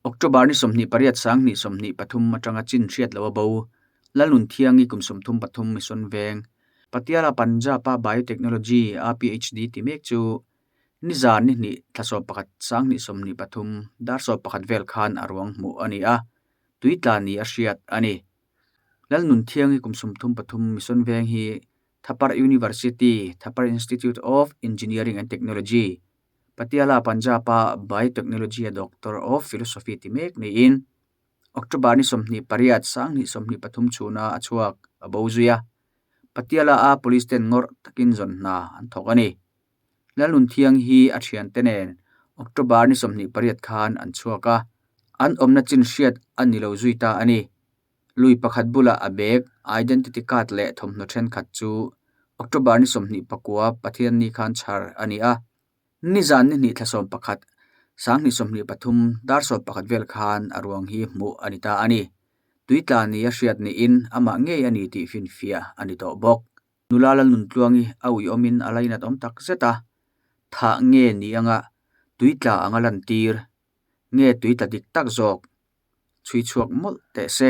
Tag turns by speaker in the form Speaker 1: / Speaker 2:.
Speaker 1: October ni 28 2023 atanga chin hriat loh a bo. Lalnunthiangi kum 33 Mission Veng, Patiala Punjab-a Biotechnology a PhD ti mek chu nizan ni hnih thla 11 2023 dar 11 vel khan a ruang hmuh a ni a, tui tla ni a hriat a ni. Lalnunthiangi kum 33 Mission Veng hi Thapar University, Thapar Institute of Engineering and Technology, Patiala Punjab-a Biotechnology-a Doctor of Philosophy ti mek niin October ni 28 2023 chhuna a chhuak a bo zui a. Patiala-a police ten ngawrh takin zawn hna an thawk a ni. Lalnunthiang hi a thiante nen October ni 28 khan an chhuak a, an awmna chin hriat a ni lo zui ta a ni. Lui pakhat bulah a bag, identity card leh thawmhnaw thenkhat chu October ni 29 Pathianni khan chhar a ni a. Nizan ni hnih thla 11 2023 dar 11 vel khan a ruang hi hmuh a ni ta a ni. Tuitla ni a hriat niin amah ngei a ni tih finfiah a ni tawh bawk. Nula Lalnuntluangi a uiawmin a lainat awm tak zet a, thah nge ni anga tuitla anga lantir nge tuitla dik tak zawk chhui chhuak mawlh teh se.